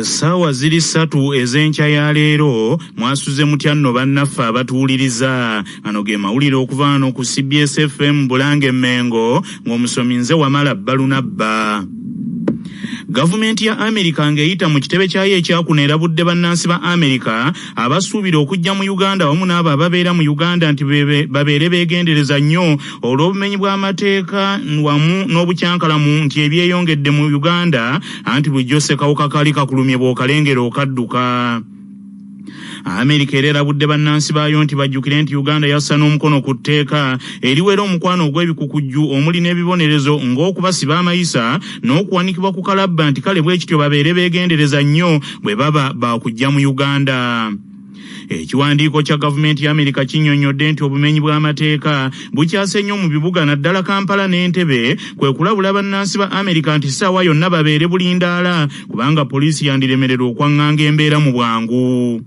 Essaawa ziri ssatu ez'enkya ya leero. Mwasuze mutya nno bannaffe abatuwuliriza? Gano ge mawulire okuva wano ku CBS FM Bulange Mmengo, ng'omusomi nze Wamala Balunabba. Gavumenti ya Amerika ng'eyita mu kitebe kyayo ekyakuno erabudde bannansi ba Amerika abasuubira okujja mu Uganda wamu n'abo ababeera mu Uganda nti babeere beegendereza nnyo olw'obumenyi bw'amateeka wamu n'obukyankalamu nti ebyeyongedde mu Uganda, anti bulijjo ssekawuka kali kakulumye bw'okalengera okadduka. Amerika era erabudde bannansi baayo nti bajjukire nti Uganda yassa n'omukono ku tteeka eriwera omukwano ogw'ebikukujju omuli n'ebibonerezo ng'okubasiba amayisa n'okuwanikibwa ku kalabba, nti kale bwe kityo babeere beegendereza nnyo bwe baba baakujja mu Uganda. Ekiwandiiko kya gavumenti ya Amerika kinnyonnyodde nti obumenyi bw'amateeka bukyase nnyo mu bibuga naddala Kampala n'Entebbe, kwe kulabula bannansi ba Amerika nti ssaawa yonna babeere bulindaala kubanga poliisi yandiremererwa okwaŋŋanga embeera mu bwangu.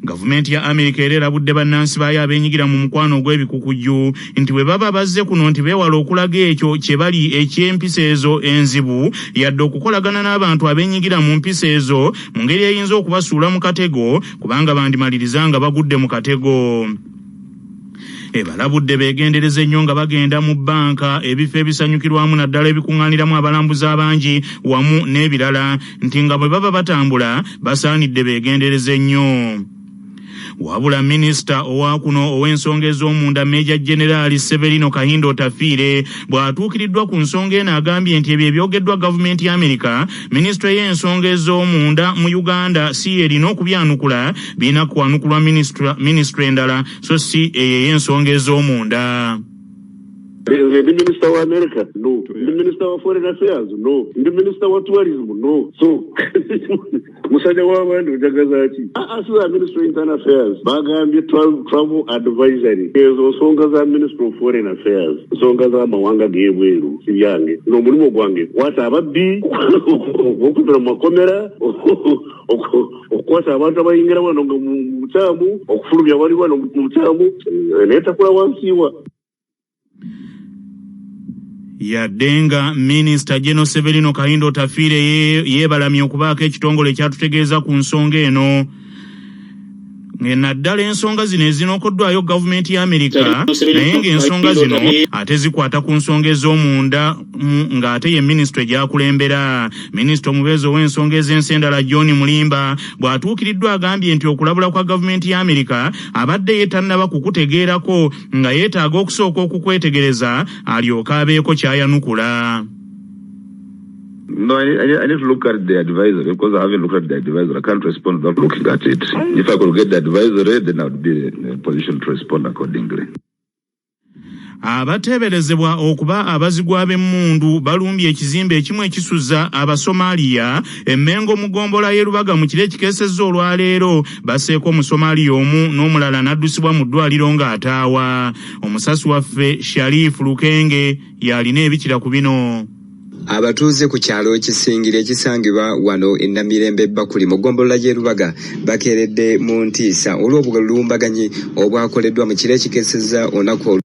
Gavumenti ya Amerika era erabudde bannansi baayo abeenyigira mu mukwano ogw'ebikukujju nti bwe baba bazze kuno nti beewale okulaga ekyo kye bali eky'empisa ezo enzibu, yadde okukolagana n'abantu abeenyigira mu mpisa ezo mu ngeri eyinza okubasuula mu katego, kubanga bandimaliriza nga bagudde mu katego. Ebalabudde beegendereze nnyo nga bagenda mu bbanka, ebifo ebisanyukirwamu naddala ebikuŋŋaaniramu abalambuzi abangi wamu n'ebirala, nti nga bwe baba batambula basaanidde beegendereze nnyo. Wabula minisita owa kuno ow'ensonga ez'omunda Major General Severino Kahinda Otafiire bw'atuukiriddwa ku nsonga eno agambye nti ebyo ebyogeddwa gavumenti ya Amerika, minisitule y'ensonga ez'omunda mu Uganda si y'erina okubyanukula, birina kwanukulwa minisitule endala so si eyo ey'ensonga ez'omunda. Nze ndi minisita wa America? No. Ndi minisita wa foreign affairs? No. Ndi minisita wa tourism? No. So musajja w'abandi ojagaza ki? Si za ministry of internal affairs, bagambye travel advisory, ezo nsonga za ministry of foreign affairs, nsonga z'amawanga g'ebweru, si byange. N'omulimu gwange kwata ababbi, okubira mu makomera, okukwata abantu abayingira wano nga mu bukyamu, okufulumya abali wano mu bukyamu, naye takula wansiiwa. Yadde nga minisita General Severino Kahinda Otafiire yeebalamye okubaako ekitongole ekyatutegeeza ku nsonga eno, naddala ensonga zino ezinokoddwayo gavumenti ya Amerika, naye ng'ensonga zino ate zikwata ku nsonga ez'omunda ng'ate ye minisitule gy'akulembera. Minisita omubeezi ow'ensonga ez'ensi endala John Mulimba bw'atuukiriddwa agambye nti okulabula kwa gavumenti ya Amerika abadde ye tannaba kukutegeerako, nga yeetaaga okusooka okukwetegereza alyoke abeeko ky'ayanukula. No, I need to look at the advisory because I haven't looked at the advisory. I can't respond without looking at it. If I could get the advisory, then I would be in a position to respond accordingly. Abateeberezebwa okuba abazigu ab'emmundu balumbye ekizimbe ekimu ekisuza Abasomaliya e Mmengo mu ggombolola y'e Lubaga mu kiro ekikeesezza olwaleero. Baseeko Omusomaliya omu n'omulala n'addusibwa mu ddwaliro ng'ataawa. Omusasi waffe Sharif Lukenge y'alina ebikira ku bino. Abatuuze ku kyalo Kisingiri ekisangibwa wano e Namirembe Bakuli mu ggombolola y'e Lubaga bakeeredde mu ntiisa olw'obulumbaganyi obwakoleddwa mu kiro ekikeesezza olunaku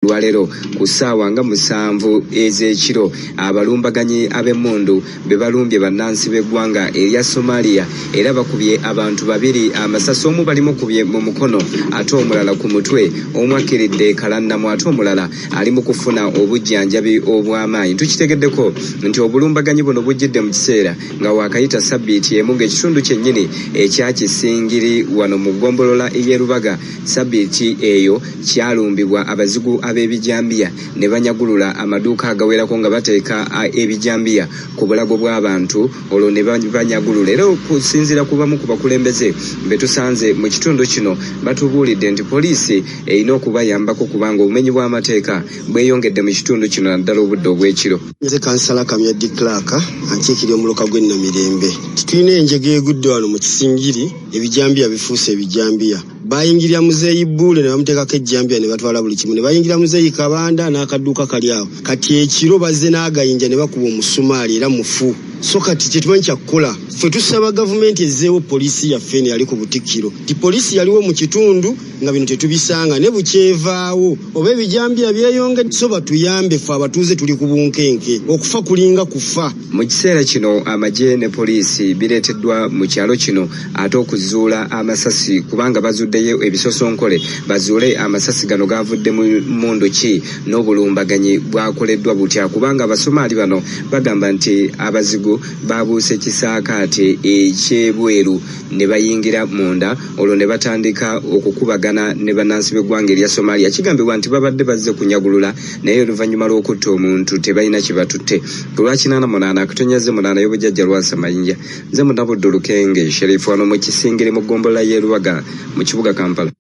olwaleero ku ssaawa nga 7 ez'ekiro. Abalumbaganyi ab'emmundu be balumbye bannansi b'eggwanga erya Somalia era bakubye abantu babiri amasasi, omu balimukubye mu mukono ate omulala ku mutwe, omu akkiridde kalannamu ate omulala ali mu kufuna obujjanjabi obw'amaanyi. Tukitegeddeko nti obulumbaganyi buno bujjidde mu kiseera nga waakayita sabbiiti emu ng'ekitundu kyennyini ekya Kisingiri wano mu ggombolola y'e Lubaga sabbiiti eyo kyalumbibwa abazigu ab'ebijambiya ne banyagulula amaduuka agawerako nga bateeka ebijambiya ku bulago bw'abantu olwo ne banyagulula. Era okusinziira ku bamu ku bakulembeze be tusanze mu kitundu kino batubuulidde nti poliisi erina okubayambako kubanga obumenyi bw'amateeka bweyongedde mu kitundu kino naddala obudde obw'ekiro. Nze Kansala Kamya D Clark ankiikirira omuluka gw'e Namirembe. Tulina enjega egudde wano mu Kisingiri, ebijambiya bifuuse ebijambiya. Bayingirira muzeeyi Bbuule ne bamuteekako ejjambiya ne batwala buli kimu, ne bayingira muzeeyi Kabanda n'akadduuka kali awo. Kati ekiro bazze n'agayinja ne bakuba omusumaali era mufu. So kati kyetumanyi kyakukola, ffe tusaba gavumenti ezzeewo poliisi yaffe eno yali ku Butikkiro, nti poliisi yaliwo mu kitundu nga bino tetubisanga ne bukyevaawo oba ebijambiya byeyongedde. So batuyambe, ffe abatuuze tuli ku bunkenke, okufa kulinga kufa. Mu kiseera kino amagye ne poliisi bireeteddwa mu kyalo kino ate okuzuula amasasi, kubanga bazuddeyo ebisosonkole bazuule amasasi gano gavudde mu mmundu ki n'obulumbaganyi bwakoleddwa butya, kubanga Abasomaali bano bagamba nti abazigu babuuse kisaakaate eky'ebweru ne bayingira munda, olwo ne batandika okukubagana ne bannansi b'eggwanga erya Somalia. Kigambibwa nti babadde bazze kunyagulula, naye oluvannyuma lw'okutta omuntu tebalina kye batutte. Ku lwa 88.8 y'obujjajja Lwasa Mayinja, nze Munnabuddu Lukenge Sherifu wano mu Kisingiri mu ggombolola y'e Lubaga mu kibuga Kampala.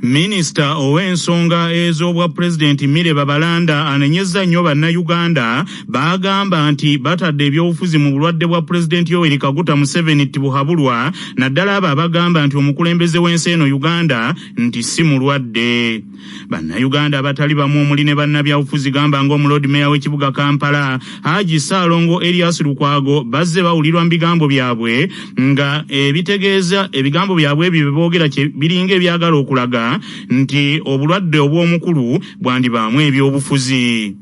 Minisita ow'ensonga ez'obwa pulezidenti Mire Babalanda anenyezza nnyo bannayuganda baagamba nti batadde ebyobufuzi mu bulwadde bwa pulezidenti Yoweri Kaguta Museveni Tibuhaburwa, naddala abo abagamba nti omukulembeze w'ensi eno Uganda nti si mulwadde. Bannayuganda abatali bamu omuli ne bannabyabufuzi gamba ng'omuloodi meeya w'ekibuga Kampala Haji Ssaalongo Erias Lukwago bazze bawulirwa mu bigambo byabwe nga ebitegeeza ebigambo byabwe ebyo bye boogera biringa ebyagala okulaga nti obulwadde obw'omukulu bwandibaamu ebyobufuzi.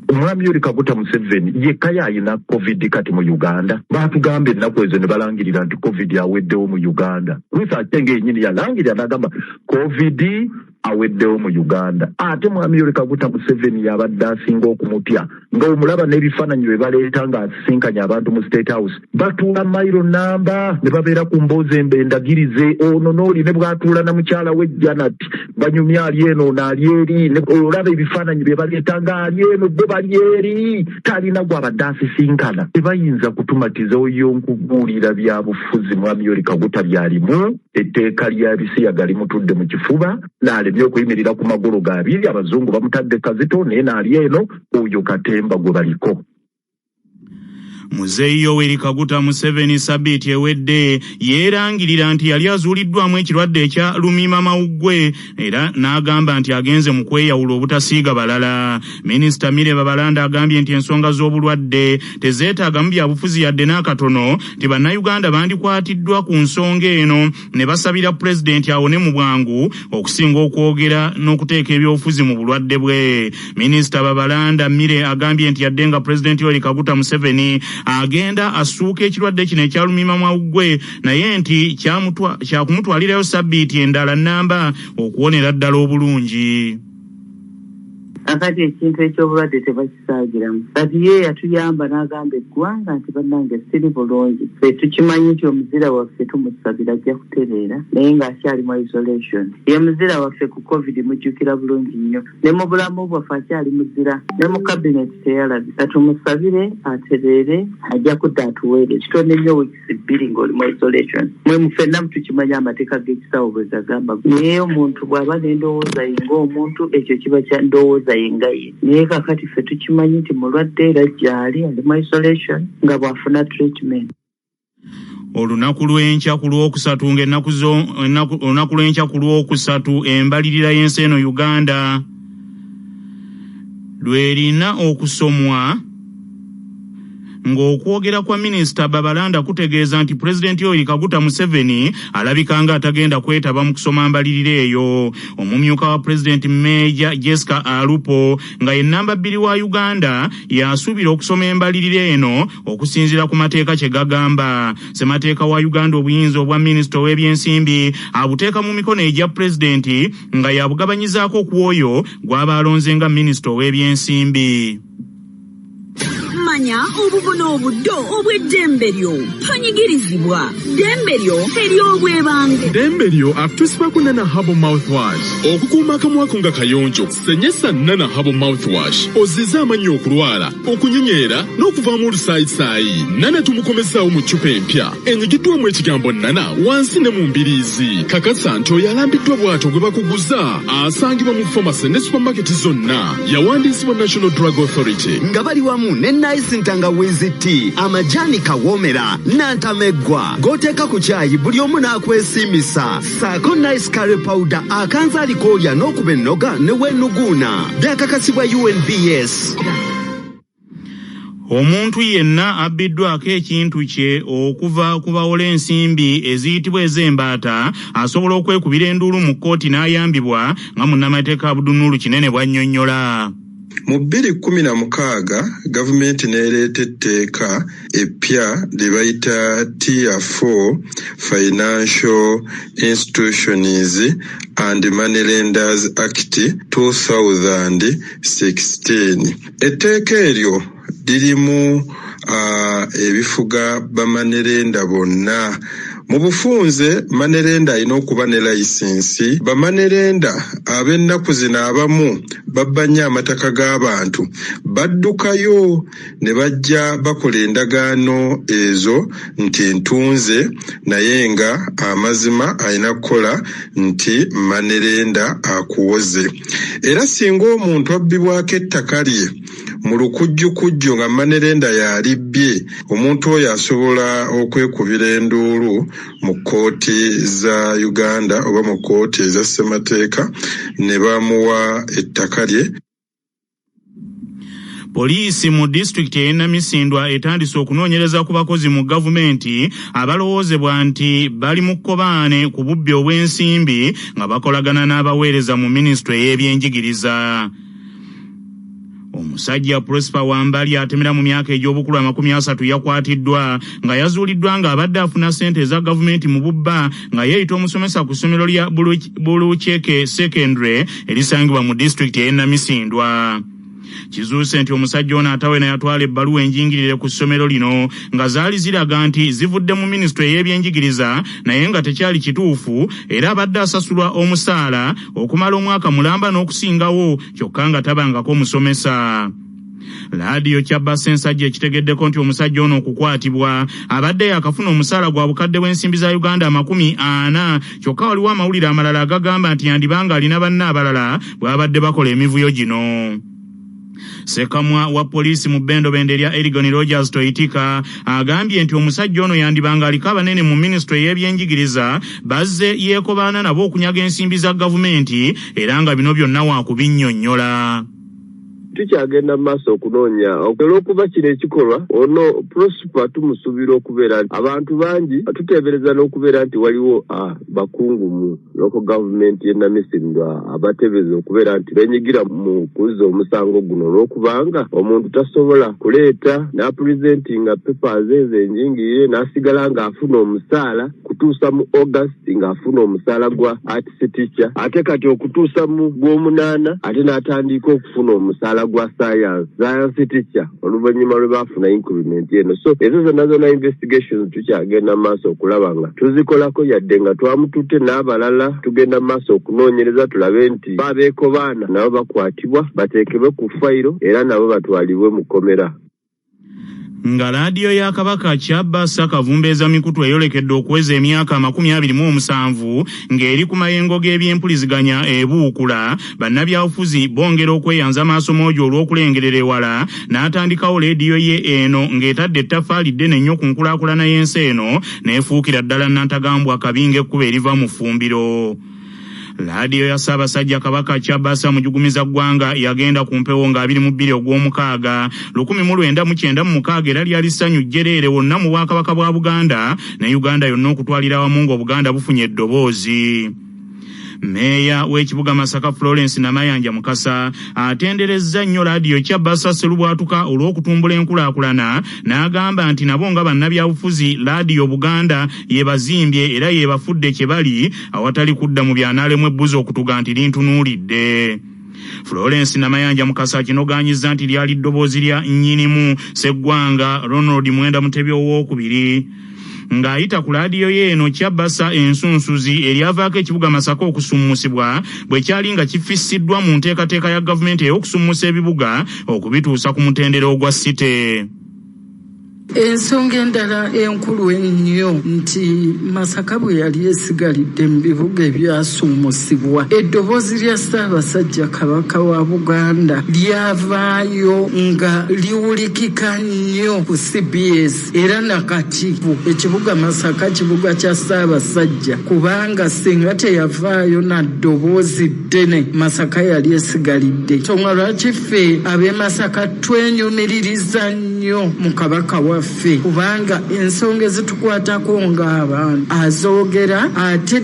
Omwami Yoweri Kaguta Museveni yekka y'alina COVID kati mu Uganda. Baatugamba ennaku ezo ne balangirira nti COVID aweddewo mu Uganda. Ruth Aceng yennyini yalangirira n'agamba COVID aweddewo mu Uganda. Ate mwami Yoweri Kaguta Museveni y'abadde asinga okumutya, ng'omulaba n'ebifaananyi bye baleeta ng'asisinkanye abantu mu State House. Batuula mayiro namba ne babeera ku mboozi endagirize, ono n'oli ne bw'atuula na mukyala we Janet, banyumya ali eno ono ali eri, olaba ebifaananyi bye baleeta ng'ali eno bo bali eri, talina gw'abadde asisinkana. Tebayinza kutumatiza oyo nkubuulira bya bufuzi mwami Yoweri Kaguta by'alimu, etteeka lya bisiyaga limutudde mu kifuba, n'alemye okuyimirira ku magulu g'abiri, abazungu bamutadde kazito naye n'ali eno, oyo katemba gwe baliko. Muzeeyi Yoweri Kaguta Museveni sabbiiti ewedde yeerangirira nti yali azuuliddwamu ekirwadde ekya Lumiima Mawuggwe era n'agamba nti agenze mu kweyawula obutasiiga balala. Minisita Mire Babalanda agambye nti ensonga z'obulwadde tezeetaagamu byabufuzi yadde n'akatono, nti bannayuganda bandikwatiddwa ku nsonga eno ne basabira pulezidenti awone mu bwangu okusinga okwogera n'okuteeka ebyobufuzi mu bulwadde bwe. Minisita Babalanda Mire agambye nti yadde nga pulezidenti Yoweri Kaguta Museveni agenda asuuka ekirwadde kino ekya Lumiima Mawuggwe, naye nti kyakumutwalirayo sabbiiti endala nnamba okuwonera ddala obulungi. Akati ekintu eky'obulwadde tebakisaagiramu. Kati ye yatuyamba n'agamba eggwanga nti bannange siri bulungi. Ffe tukimanyi nti omuzira waffe tumusabira ajja kutereera, naye ng'akyali mu isolation. Ye muzira waffe ku COVID mujjukira bulungi nnyo. Ne mu bulamu bwaffe akyali muzira, ne mu cabinet teyalabika. Tumusabire atereere, ajja kudda atuweereze. Kitone nnyo wiikisi bbiri ng'oli mu isolation. Mwe ffenna tukimanyi amateeka g'ekisawo bwe gagamba. Naye omuntu bw'aba n'endowooza ye ng'omuntu, ekyo kiba kya ndowooza ye nga ye. Naye kaakati ffe tukimanyi nti mulwadde era gy'ali, ali mu isolation nga bw'afuna treatment. Olunaku lw'enkya ku Lwokusatu ng'ennaku zo olunaku lw'enkya ku Lwokusatu embalirira y'ensi eno Uganda lw'erina okusomwa, ng'okwogera kwa Minisita Babalanda kutegeeza nti Pulezidenti Yoweri Kaguta Museveni alabika nga atagenda kwetaba mu kusoma mbalirira eyo. Omumyuka wa Pulezidenti Meeja Jessica Alupo nga ye nnamba 2 wa Uganda yasuubira okusoma embalirira eno okusinziira ku mateeka kye gagamba. Ssemateeka wa Uganda obuyinza obwa minisita ow'ebyensimbi abuteeka mu mikono egya Pulezidenti nga yabugabanyizaako ku oyo gw'aba alonze nga minisita ow'ebyensimbi. Manya obuvuna obuddo obw'eddembe lyo, tonyigirizibwa, ddembe lyo ery'obwebange. Ddembe lyo akutuusibwako Nana Herbal Mouthwash. Okukuuma akamwa ko nga kayonjo, senyesa Nana Herbal Mouthwash ozize amannyo okulwala, okunyenyeera n'okuvaamu olusaayisaayi. Nana tumukomezaawo mu ccupa empya enyigiddwamu ekigambo Nana wansi ne mu mbiriizi. Kakasa nti oyo alambiddwa bw'atyo gwe bakuguza. Asangibwa mu famasi ne supamaketi zonna. Yawandiisibwa National Drug Authority. Nga bali wamu ne Nice Spice Ntangawizi Tea, amajaani kawoomera, nantameggwa g'oteeka ku kyayi buli omu n'akwesiimisa, ssaako Nice Curry Powder akanzaali k'olya n'okuba ennoga ne weenuguuna. Byakakasibwa UNBS. Omuntu yenna abbiddwako ekintu kye okuva ku bawola ensimbi eziyitibwa ez'embaata asobola okwekubira enduulu mu kkooti n'ayambibwa nga munnamateeka Abdunuru Kinene bw'annyonnyola. Mu 2016 gavumenti n'ereeta etteeka eppya lye bayita Tier 4 Financial Institutions and Money Lenders Act 2016. Etteeka eryo lirimu ebifuga bamanerenda bonna. Mu bufunze manerenda alina okuba ne layisinsi. Bamanerenda ab'ennaku zino abamu babba nnyo amataka g'abantu, baddukayo ne bajja bakola endagaano ezo nti ntunze, naye nga amazima alina kukola nti manerenda akuwoze. Era singa omuntu abbibwako ettaka lye mu lukujjukujju nga manerenda yalibbye, omuntu oyo asobola okwekubira enduulu mu kkooti za Uganda oba mu kkooti eza ssemateeka ne bamuwa ettaka lye. Poliisi mu disitulikiti ey'e Namisindwa etandise okunoonyereza ku bakozi mu gavumenti abalowoozebwa nti bali mu kkobaane ku bubbi obw'ensimbi nga bakolagana n'abaweereza mu minisitule ey'ebyenjigiriza. Omusajja Prosper Wambali atemera mu myaka egy'obukulu 30 yakwatiddwa nga yazuuliddwa ng'abadde afuna ssente eza gavumenti mu bubba nga yeeyita omusomesa ku ssomero lya Bulucheke Secondary erisangibwa mu disitulikiti ey'e Namisindwa. Kizuuse nti omusajja ono atawena yatwala ebbaluwa enjingirire ku ssomero lino nga zaali ziraga nti zivudde mu minisitule ey'ebyenjigiriza, naye nga tekyali kituufu, era abadde asasulwa omusaala okumala omwaka mulamba n'okusingawo kyokka nga tabangako musomesa. Laadiyo Kyabassa Ensajja ekitegeddeko nti omusajja ono okukwatibwa abadde yakafuna omusaala gwa bukadde bw'ensimbi za Uganda 40, kyokka waliwo amawulire amalala agagamba nti yandibanga alina banne abalala bw'abadde bakola emivuyo gino. Ssekamwa wa poliisi mu bbendobendo erya Erigon Rogers Toitika agambye nti omusajja ono yandibanga aliko abanene mu minisitule ey'ebyenjigiriza bazze yeekobaana nabo okunyaga ensimbi za gavumenti era nga bino byonna waakubinnyonnyola. Tukyagenda mu maaso okunoonya olw'okuba kino ekikolwa ono Prosper tumusuubira okubeera nti abantu bangi tuteebereza n'okubeera nti waliwo bakungu mu local government y'e Namisindwa abateebereza okubeera nti beenyigira mu kuzza omusango guno olw'okubanga omuntu tasobola kuleeta n'apurezentinga papers ezo enjingirire n'asigala ng'afuna omusaala kutuusa mu August ng'afuna omusaala gwa arts teacher, ate kati okutuusa mu gw'omunaana ate n'atandika okufuna omusaala gwa science teacher oluvannyuma lwe baafuna increment eno. So ezo zonna zonna investigations tukyagenda maaso okulaba nga tuzikolako, yadde nga twamututte n'abalala tugenda maaso okunoonyereza tulabe nti babeeko baana nabo bakwatibwa bateekebwe ku fayiro era nabo batwalibwe mu kkomera. Nga laadiyo ya Kabaka Kyabassa Kavumbeeza Mikutu eyolekedde okuweza emyaka 27 ng'eri ku mayengo g'ebyempuliziganya ebuukula, bannabyabufuzi bongera okweyanza maaso moogi olw'okulengerera ewala n'atandikawo leediyo ye eno ng'etadde ettaffaali ddene nnyo ku nkulaakulana y'ensi eno n'efuukira ddala nnantagambwa kabinga ekkuba eriva mu ffumbiro. Laadiyo ya Ssaabasajja Kabaka Kyabassa Mujugumiza Ggwanga yagenda ku mpewo nga 22 ogw'omukaaga 1996, era lyali ssanyu jjereere wonna mu Bwakabaka bwa Buganda ne Uganda yonna okutwalira awamu ng'Obuganda bufunye eddoboozi. Meeya w'ekibuga Masaka Florence Namayanja Mukasa atenderezza nnyo laadiyo Kyabassa Sserubwatuka olw'okutumbula enkulaakulana, n'agamba nti nabo nga bannabyabufuzi laadiyo Buganda yebazimbye era yebafudde kye bali awatali kudda mu byanaalemu ebbuzi okutuga nti lintunuulidde. Florence Namayanja Mukasa akinogaanyizza nti lyali ddoboozi lya nnyinimu Sseggwanga Ronald Mwenda Mutebi owookubiri ng'ayita ku laadiyo ye eno Kyabassa ensunsuzi eryavaako ekibuga Masaka okusummusibwa bwe kyali nga kifissiddwa mu nteekateeka ya gavumenti ey'okusummusa ebibuga okubituusa ku mutendera ogwa site. Ensonga endala enkulu ennyo nti Masaka bwe yali esigalidde mu bibuga ebyasuumusibwa, eddoboozi lya Ssaabasajja Kabaka wa Buganda lyavaayo nga liwulikika nnyo ku CBS, era nakati ekibuga Masaka kibuga kya Ssaabasajja, kubanga singa teyavaayo na ddoboozi ddene Masaka yali esigalidde. Nsonga lwaki ffe ab'e Masaka twenyumiririza nnyo mu Kabaka waffe, kubanga ensonga ezitukwatako ng'abantu azoogera, ate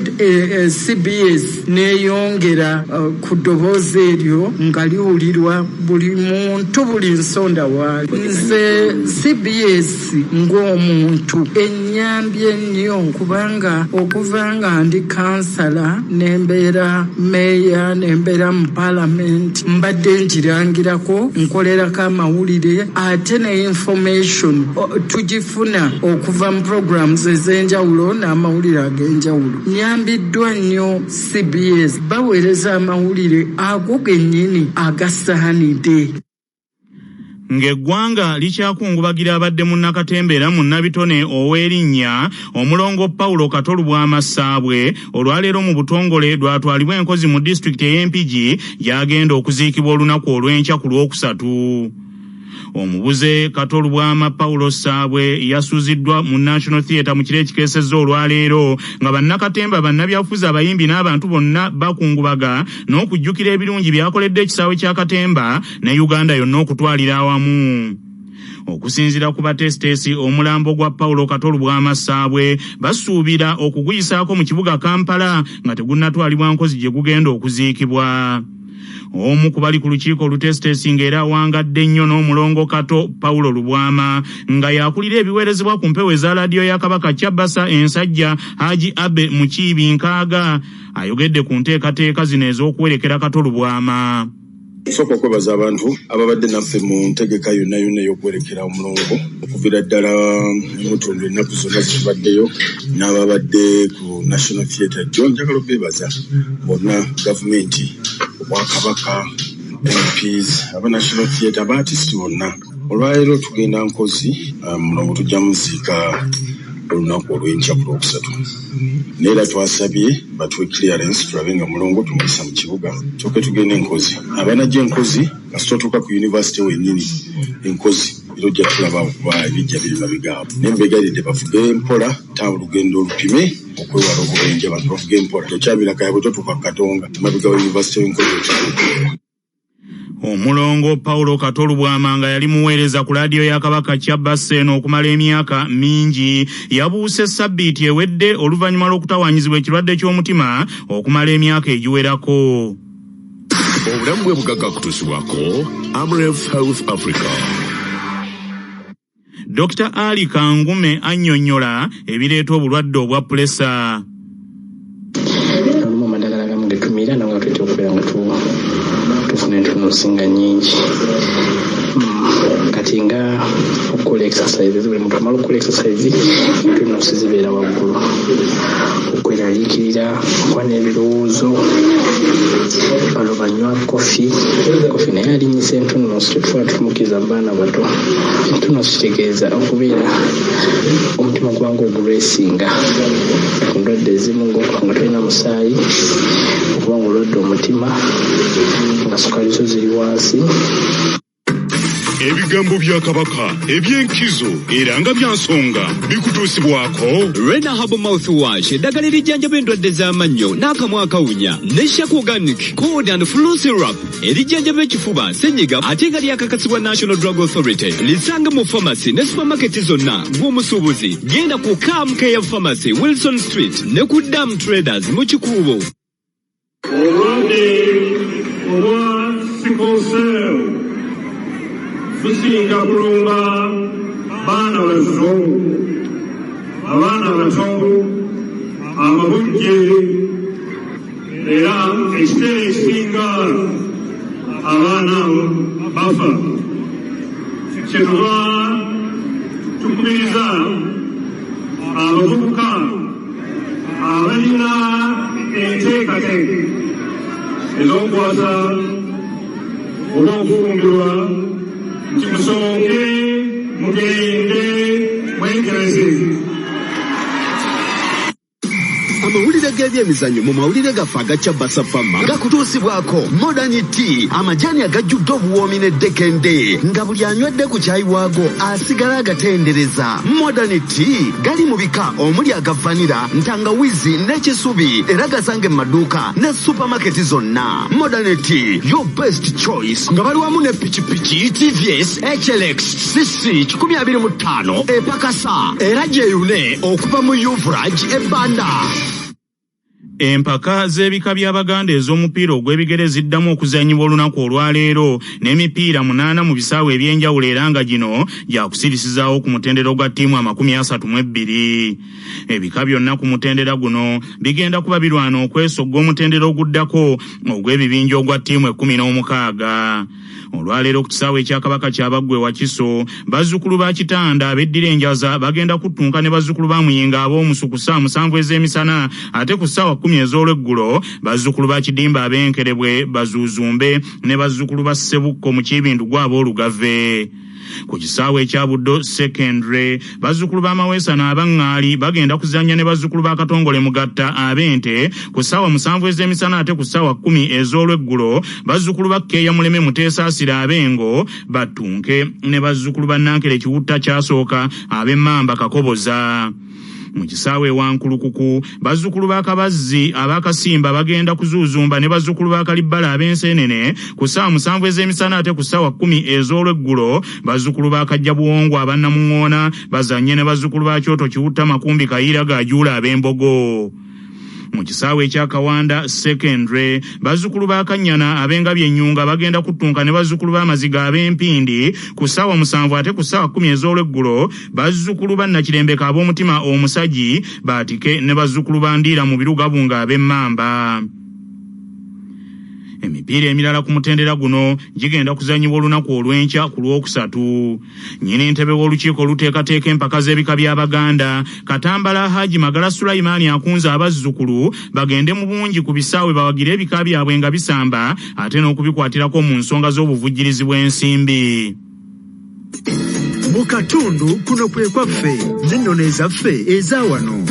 CBS n'eyongera ku ddoboozi eryo nga liwulirwa buli muntu buli nsonda waali. Nze CBS ng'omuntu ennyambye nnyo, kubanga okuva nga ndi kansala nembeera meeya nembeera mu paalamenti, mbadde ngirangirako, nkolerako amawulire, ate ne information tugifuna okuva mu programs ez'enjawulo n'amawulire ag'enjawulo. Nyambiddwa nnyo CBS, baweereza amawulire ago gennyini agasaanidde. Ng'eggwanga likyakungubagira abadde munnakatemba era munnabitone ow'erinnya omulongo Paulo Kato Lubwama Ssaabwe, olwaleero mu butongole lwatwalibwa Enkozi mu disitulikiti ey'Empigi gy'agenda okuziikibwa olunaku olw'enkya ku Lwokusatu. Omubuze Kato Lubwama Paulo Ssaabwe yasuuziddwa mu National Theatre mu kiro ekikeesezza olwaleero nga bannakatemba, bannabyabufuzi, abayimbi n'abantu bonna bakungubaga n'okujjukira ebirungi by'akoledde ekisaawe kya Katemba ne Uganda yonna okutwalira awamu. Okusinziira ku bateesiteesi, omulambo gwa Paulo Kato Lubwama Ssaabwe basuubira okuguyisaako mu kibuga Kampala nga tegunnatwalibwa Nkozi gye gugenda okuziikibwa. Omu ku bali ku lukiiko oluteesiteesi ng'era awangadde nnyo n'omulongo Kato Paulo Lubwama nga yakulira ebiweerezebwa ku mpewo eza laadiyo ya Kabaka Kyabasa Ensajja, Haji Abe Mukiibi Nkaaga, ayogedde ku nteekateeka zino ez'okuwerekera Kato Lubwama. Nsooka okwebaza abantu ababadde naffe mu ntegeka yonna yonna ey'okuwerekera omulongo okuviira ddala mutundu ennaku zonna zitubaddeyo n'ababadde ku National Theatre jjo. Njagala obeebaza bonna, gavumenti, Obwakabaka, MPs, aba National Theatre, aba artist bonna. Olwaleero tugenda Nkozi, mulongo tujja muziika olunaku olw'enkya ku Lwokusatu, naye era twasabye batuwe clearance tulabe nga mulongo tumuyisa mu kibuga kyokka tugenda Enkozi. Abanajja Enkozi, kasita otuuka ku university wennyini Enkozi era ojja tulaba okuba ebijja biri mabega awo, naye mbegayiridde bavuge mpola, ta olugendo olupime okwewala obubenje. Abantu bavuge mpola, tokyabira kaya bwe totuuka ku Katonga mabega wa university w'Enkozi otuuka. Omulongo Paulo Kato Lubwama nga yali muweereza ku laadiyo ya Kabaka Kyabassa eno okumala emyaka mingi yabuuse sabbiiti ewedde oluvannyuma lw'okutawaanyizibwa ekirwadde ky'omutima okumala emyaka egiwerako. Obulamu bwe bugagga kutuusibwako Amref Health Africa. Dr. Ali Kangume annyonnyola ebireeta obulwadde obwa pulesa. Olumu amadagala agamu getumira nanga tutera okubeera nga tufuna entunusi nga nnyingi. Kati nga okukola exercise, buli muntu amala okukola exercise entunusi zibeera waggulu. Okweraliikirira, okuba n'ebirowoozo, bano banywa kofi, kofi naye alinnyisa entunusi, tetusobola tumukkiriza mu baana bato. Entunusi kitegeeza okubeera omutima guba ng'ogureesinga. Endwadde ezimu ng'okuba nga tolina musaayi, okuba ng'olwadde omutima, nga sukaali zo ziri wansi. Ebigambo bya Kabaka eby'enkizo era nga bya nsonga bikutuusibwako Rena Herbal Mouthwash, eddagala erijjanjaba endwadde z'amannyo n'akamwa akawunya, ne Shak Organic Cold and Flu Syrup erijjanjaba ekifuba, ssenyiga, ate nga lyakakasibwa National Drug Authority. Lisange mu pharmacy ne supermarket zonna. Gw'omusuubuzi genda ku Cam Care Pharmacy, Wilson Street, ne ku Dam Traders mu Kikuubo. Obulwadde obwa sickle cell businga kulumba baana bato, abaana bato, amabujje, era ekiseera ekisinga abaana abo bafa. Kyetuva tukubiriza abavubuka abalina enteekateeka ez'okuwasa oba okufumbirwa nti musooke mugende Abenkebezi. Amawulire g'ebyemizannyo mu mawulire gaffe aga Kyabasa Fama gakutuusibwako Modern Tea, amajaani agajjudde obuwoomi n'eddekende nga buli anywedde ku kyayi waago asigala agatendereza. Modern Tea gali mu bika omuli aga vanira, ntangawizi n'ekisubi era gasange mu maduuka ne supamaketi zonna. Modern Tea, your best choice. Nga bali wamu ne pikipiki TVS HLX CC 125 epakasa era gyeyune okuva mu Uvraj ebbanda. Empaka z'ebika by'Abaganda ez'omupiira ogw'ebigere ziddamu okuzannyibwa olunaku olwaleero n'emipiira 8 mu bisaawe eby'enjawulo era nga gino gyakusirisizaawo ku mutendera ogwa ttiimu 32. Ebika byonna ku mutendera guno bigenda kuba birwana okwesogga omutendera oguddako ogw'ebibinja ogwa ttiimu 16. Olwaleero ku kisaawe ekya Kabaka Kyabaggwe Wakiso, bazzukulu ba Kitanda abeddira Enjaza bagenda kuttunka ne bazzukulu ba Muyinga ab'omusu ku ssaawa 7 ez'emisana, ate ku ssaawa 10 ez'olweggulo bazzukulu ba Kidimba ab'Enkerebwe bazuuzumbe ne bazzukulu ba Ssebukko mu Kibindu gw'Aboolugave. Ku kisaawe ekya Buddo Secondary, bazzukulu ba Maweesa n'Abaŋŋaali bagenda kuzannya ne bazzukulu ba Katongole Mugatta ab'Ente ku ssaawa 7 ez'emisana, ate ku ssaawa 10 ez'olweggulo bazzukulu ba Kkeeya Muleme Muteesaasira ab'Engo battunke ne bazzukulu ba Nankere Kiwutta Kyasooka ab'Emmamba Kakoboza. Mu kisaawe Wankulukuku, bazzukulu ba Kabazzi ab'Akasimba bagenda kuzuuzumba ne bazzukulu ba Kalibbala ab'Enseenene ku ssaawa 7 ez'emisana, ate ku ssaawa 10 ez'olweggulo bazzukulu ba Kajja Buwongwa abannamuŋŋoona bazannye ne bazzukulu ba Kyoto Kiwutta Makumbi Kayiira Gajuula ab'Embogo. Mu kisaawe ekya Kawanda Secondary, bazzukulu ba Kannyana ab'Engabi Ennyunga bagenda kuttunka ne bazzukulu b'Amaziga ab'Empindi ku ssaawa 7, ate ku ssaawa 10 ez'olweggulo bazzukulu ba Nnakirembeka ab'omutima omusagi baatike ne bazzukulu ba Ndiira mu Birugabu nga ab'Emmamba. Emipiira emirala ku mutendera guno gigenda kuzannyibwa olunaku olw'enkya ku Lwokusatu. Nnyini ntebe w'olukiiko oluteekateeka empaka z'ebika by'Abaganda, Katambala Haji Magala Sulaimaani akunze abazzukulu bagende mu bungi ku bisaawe bawagire ebika byabwe nga bisamba ate n'okubikwatirako mu nsonga z'obuvujjirizi bw'ensimbi. Mu katundu kuno kwe kwaffe n'ennono ezaffe eza wano.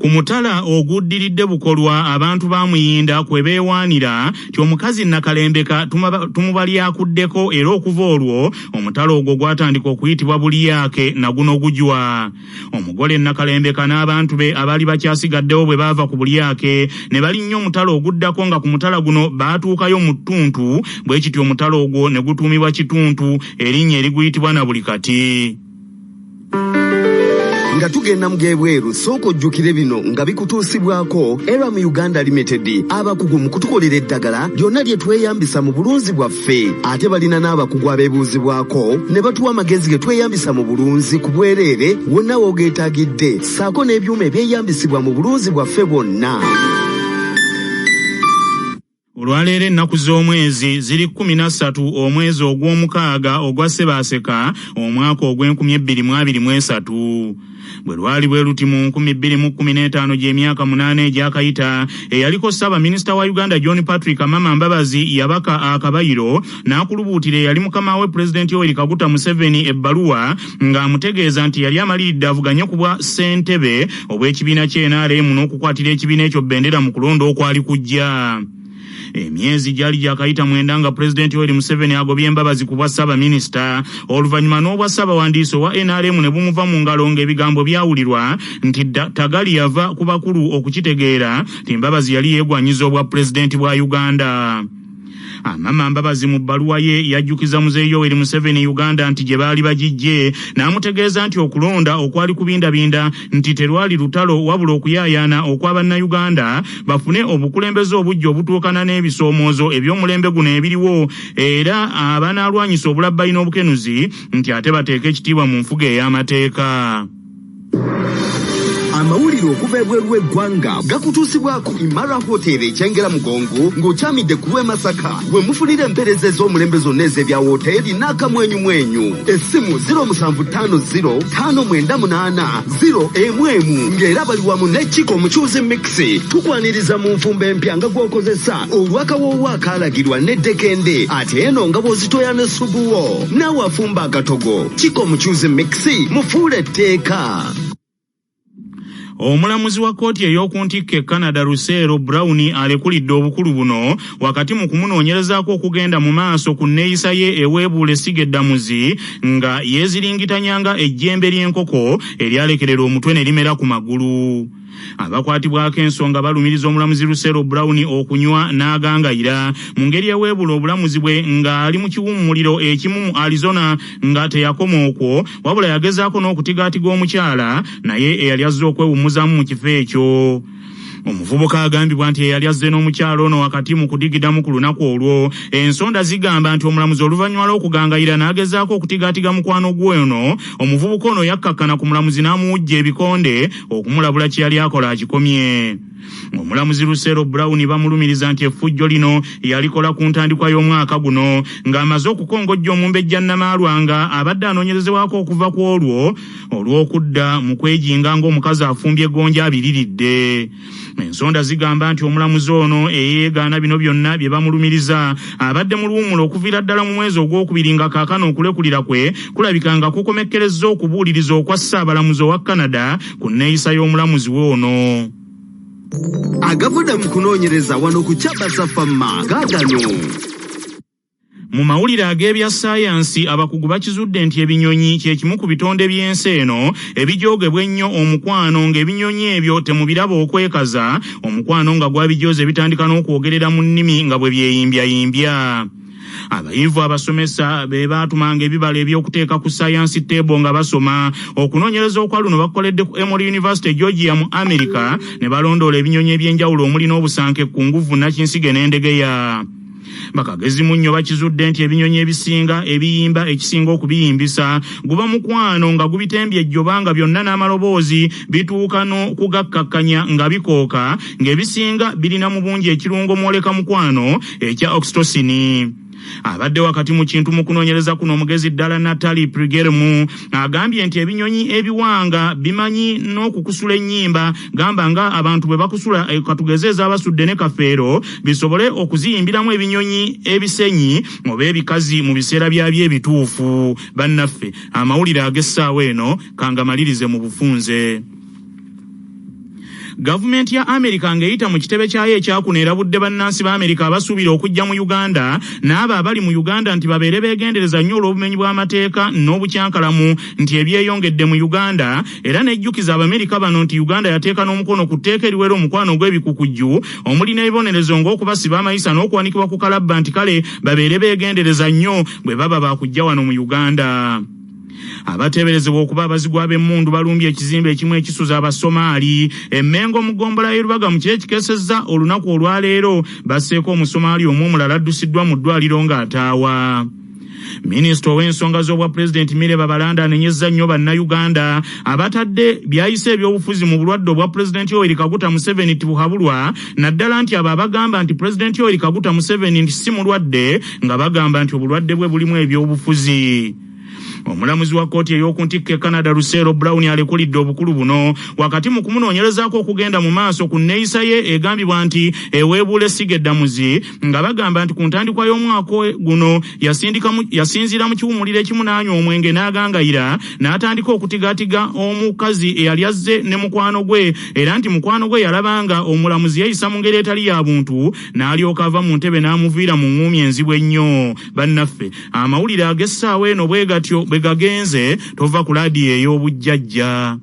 Ku mutala oguddiridde Bukolwa abantu ba Muyinda kwe beewaanira nti omukazi Nnakalembeka tumubalyakuddeko era okuva olwo omutala ogwo gwatandika okuyitibwa Bulyake na guno gujwa. Omugole Nnakalembeka n'abantu be abaali bakyasigaddewo bwe baava ku Bulyake ne balinnya omutala oguddako nga ku mutala guno baatuukayo mu ttuntu, bwe kityo omutala ogwo ne gutuumibwa Kituntu, erinnya eriguyitibwa na buli kati. Nga tugenda mu gebweru, sooka ojjukire bino nga bikutuusibwako Eram Uganda Limited, abakugu mu kutukolera eddagala lyonna lye tweyambisa mu bulunzi bwaffe. Ate balina n'abakugu abeebuuzibwako ne batuwa amagezi ge tweyambisa mu bulunzi ku bwereere wonna w'ogeetaagidde, ssaako n'ebyuma ebyeyambisibwa mu bulunzi bwaffe bwonna. Olwaleero ennaku z'omwezi ziri 13 omwezi ogw'omukaaga ogwa Ssebaaseka omwaka ogw'e 2023. Bwe lwali bwe luti mu 2015 gy'emyaka 8 egyakayita, eyaliko ssaabaminisita wa Uganda John Patrick Amama Mbabazi yabaka akabayiro n'akulubuutira eyali mukama we Pulezidenti Yoweri Kaguta Museveni ebbaluwa ng'amutegeeza nti yali amaliridde avuganye ku bwa ssentebe obw'ekibiina ky'NRM n'okukwatira ekibiina ekyo bendera mu kulonda okwali kujja. Emyezi gyali gyakayita 9 nga Pulezidenti Yoweri Museveni agobye Mbabazi ku bwa ssaabaminisita, oluvannyuma n'obwa ssaabawandiisi owa NRM ne bumuva mu ngalo ng'ebigambo byawulirwa nti Tagali yava ku bakulu okukitegeera nti Mbabazi yali yeegwanyiza obwa pulezidenti bwa Uganda. Amama Mbabazi mu bbaluwa ye yajjukiza Muzeeyi Yoweri Museveni Uganda nti gye baali bagijje, n'amutegeeza nti okulonda okwali kubindabinda nti terwali lutalo wabula okuyaayaana okwa bannayuganda bafune obukulembeze obujja obutuukana n'ebisoomoozo eby'omulembe guno ebiriwo, era abanaalwanyisa obulabbayi n'obukenuzi nti ate bateeke ekitiibwa mu nfuga ey'amateeka. Amawulire okuva ebweru w'eggwanga gakutuusibwako Imara Hotel ekyengera Mugongo ng'okyamidde ku lw'e Masaka we mufunira empeereza ez'omulembe zonna ez'ebya wooteeri n'akamwenyumwenyu. Essimu 0750 598 0 emu emu ng'era bali wamu ne Chiko Mucuuzi Mix. Tukwaniriza mu nfumba empya nga gw'okozesa olw'akawoowo akaalagirwa n'eddekende ate eno nga bw'ozitoya ne ssupu wo. Naawe afumba akatogo Chiko Mucuuzi Mix mufuule etteeka. Omulamuzi wa kkooti ey'oku ntikko e Canada Russell Brown alekulidde obukulu buno wakati mu kumunoonyerezaako okugenda mu maaso ku nneeyisa ye eweebuula essiga eddamuzi nga yeeziringitanya nga ejjembe ly'enkoko eryalekerera omutwe ne limera ku magulu. Abakwatibwako ensonga balumiriza omulamuzi Russell Brown okunywa n'agangayira mu ngeri eweebuula obulamuzi bwe ng'ali mu kiwummuliro ekimu mu Arizona nga teyakoma okwo wabula yagezaako n'okutigaatiga omukyala naye eyali azze okwewummuzaamu mu kifo ekyo. Omuvubuka agambibwa nti eyali azze n'omukyala ono wakati mu kudigidamu ku lunaku olwo. Ensonda zigamba nti omulamuzi oluvannyuma lw'okugangayira n'agezaako okutigaatiga mukwano gwe ono, omuvubuka ono yakkakkana ku mulamuzi n'amuwujja ebikonde okumulabula kye yali akola akikomye. Omulamuzi Lucero Brown bamulumiriza nti effujjo lino yalikola ku ntandikwa y'omwaka guno ng'amaze okukongojja omumbejja Namaalwa nga abadde anoonyerezebwako okuva ku olwo olw'okudda mu kwejinga ng'omukazi afumbye gonja abiriridde. Ensonda zigamba nti omulamuzi ono eyeegaana bino byonna bye bamulumiriza abadde mu luwummula okuviira ddala mu mwezi ogwokubiri nga kaakano okulekulira kwe kulabika nga kukomekkerezza okubuuliriza okwa Ssaabalamuzi owa Canada ku nneeyisa y'omulamuzi we ono. Agavudde mu kunoonyereza wano ku Kyabasa Fama gaagano. Mu mawulire ag'ebya ssaayansi, abakugu bakizudde nti ebinyonyi kye kimu ku bitonde by'ensi eno ebijoogebwa ennyo omukwano ng'ebinyonyi ebyo temubiraba okwekaza omukwano nga gwabijooze bitandika n'okwogerera mu nnimi nga bwe byeyimbyayimby. Abayivu abasomesa be baatumanga ebibala eby'okuteeka ku science table nga basoma. Okunoonyereza okwa luno bakukoledde ku Emory University Georgia mu America ne balondoola ebinyonyi eby'enjawulo omuli n'obusanke, kkunguvu, nakinsige n'endegeya. Bakagezi munnyo bakizudde nti ebinyonyi ebisinga ebiyimba ekisinga okubiyimbisa guba mukwano nga gubitembye ejjoba nga byonna n'amaloboozi bituuka n'okugakkakkanya nga bikooka ng'ebisinga birina mu bungi ekirungo mwoleka mukwano ekya oxytocin. Abadde wakati mu kintu mu kunoonyereza kuno omugezi ddala Natalie Prigermu agambye nti ebinyonyi ebiwanga bimanyi n'okukusula ennyimba gamba nga abantu bwe bakusula katugeze ez'abasudde ne Kafeero bisobole okuziyimbiramu ebinyonyi ebisenyi oba ebikazi mu biseera byabyo ebituufu. Bannaffe amawulire ag'essaawa eno kangamalirize mu bufunze. Gavumenti ya Amerika ng'eyita mu kitebe kyayo ekyakuno erabudde bannansi ba Amerika abasuubira okujja mu Uganda n'abo abali mu Uganda nti babeere beegendereza nnyo olw'obumenyi bw'amateeka n'obukyankalamu nti ebyeyongedde mu Uganda era n'ejjukiza Abamerika bano nti Uganda yateeka n'omukono ku tteeka eriwera omukwano ogw'ebikukujju omuli n'ebibonerezo ng'okubasiba amayisa n'okuwanikibwa ku kalabba nti kale babeere beegendereza nnyo bwe baba baakujja wano mu Uganda. Abateeberezebwa okuba abazigu ab'emmundu balumbye ekizimbe ekimu ekisuza Abasomaali e Mmengo mu ggombolola y'e Lubaga mu kiro ekikeesezza olunaku olwaleero basseeko Omusomaali omu omulala addusiddwa mu ddwaliro ng'ataawa. Minisita ow'ensonga z'obwa pulezidenti Mire Babalanda anenyezza nnyo bannayuganda abatadde byayise ebyobufuzi mu bulwadde obwa pulezidenti Yoweri Kaguta Museveni tibuhabulwa naddala nti abo abagamba nti pulezidenti Yoweri Kaguta Museveni nti si mulwadde nga bagamba nti obulwadde bwe bulimu ebyobufuzi. Omulamuzi wa kkooti ey'oku ntikko e Canada Lucero Brown alekulidde obukulu buno wakati mu kumunoonyerezaako okugenda mu maaso ku nneeyisa ye egambibwa nti eweebuula essiga eddamuzi nga bagamba nti ku ntandikwa y'omwaka guno yasinziira mu kiwummuliro ekimu n'anywa omwenge n'agangayira n'atandika okutigaatiga omukazi eyali azze ne mukwano gwe era nti mukwano gwe yalabanga omulamuzi yeeyisa mu ngeri etali ya buntu n'alyoka ava mu ntebe n'amuviira mu ŋŋuumi enzibu ennyo. Bannaffe amawulire ag'essaawa eno bwe gatyo bwe gagenze, tova ku laadiyo ey'obujjajja.